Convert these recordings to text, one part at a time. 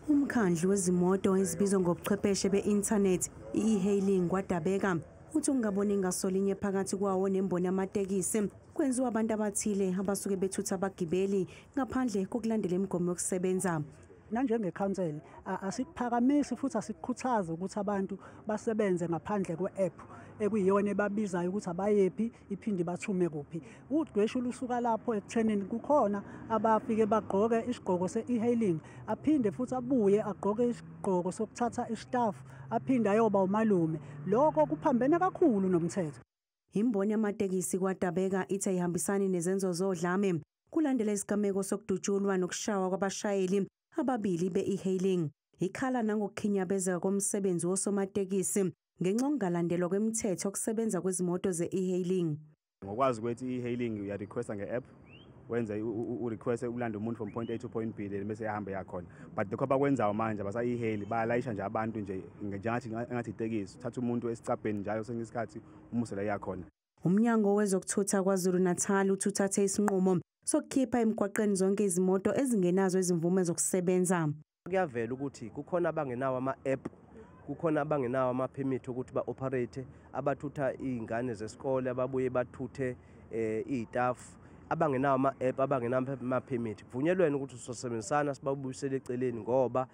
Umkhandlu wezimoto ezibizwa ngobuchwepheshe be-inthanethi i-e-hailing KwaDabeka uthi ungaboni ngasolinye phakathi kwawo nemboni yamatekisi kwenziwa abantu abathile abasuke bethutha abagibeli ngaphandle kokulandela imigomo yokusebenza. Nanjengekhansela asikuphakamisi futhi asikukhuthazi ukuthi abantu basebenze ngaphandle kwe-app ekuyiyona ebabizayo ukuthi abayephi iphinde bathume kuphi. Udweshu lusuka lapho ekuthenini kukhona abafike bagqoke isigqoko se-e-hailing, aphinde futhi abuye agqoke isigqoko sokuthatha istaff, aphinde ayoba umalume. Lokho kuphambene kakhulu nomthetho. Imboni yamatekisi KwaDabeka ithi ayihambisani nezenzo zodlame kulandela isigameko sokudutshulwa nokushawa kwabashayeli ababili be-e-hailing. Ikhala nangokukhinyabezeka komsebenzi wosomatekisi ngenxa yokungalandelwa kwemithetho yokusebenza kwezimoto ze-e-hailing. Ngokwazi kwethu i-e-hailing uya-requesta nge-app, wenze u-request ulanda umuntu from point A to point B, then bese ehamba yakhona. But lokho abakwenzayo manje abasa-e-hail, bayalayisha nje abantu nje njengathi engathi itekisi, uthatha umuntu esicabheni njalo kwesinye isikhathi umuse la eyakhona. Umnyango wezokuthutha KwaZulu-Natal uthi uthathe isinqumo sokukhipha emgwaqeni zonke izimoto ezingenazo izimvume zokusebenza. Kuyavela ukuthi kukhona abangenawo ama-app, kukhona abangenawo ama-permit ukuthi ba-operate, abathutha iy'ngane zesikole, ababuye bathuthe iy'tafu, abangenawo ama-app, abangenawo ama-permit. Kuvunyelwene ukuthi sizosebenzisana sibabuyisele eceleni ngoba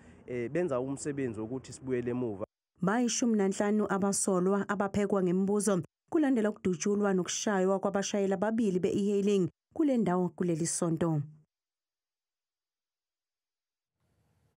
benza umsebenzi wokuthi sibuyele emuva. Bayi-15 abasolwa abaphekwa ngemibuzo kulandela ukudutshulwa nokushaywa kwabashayeli ababili be-e-hailing kule ndawo kuleli sonto.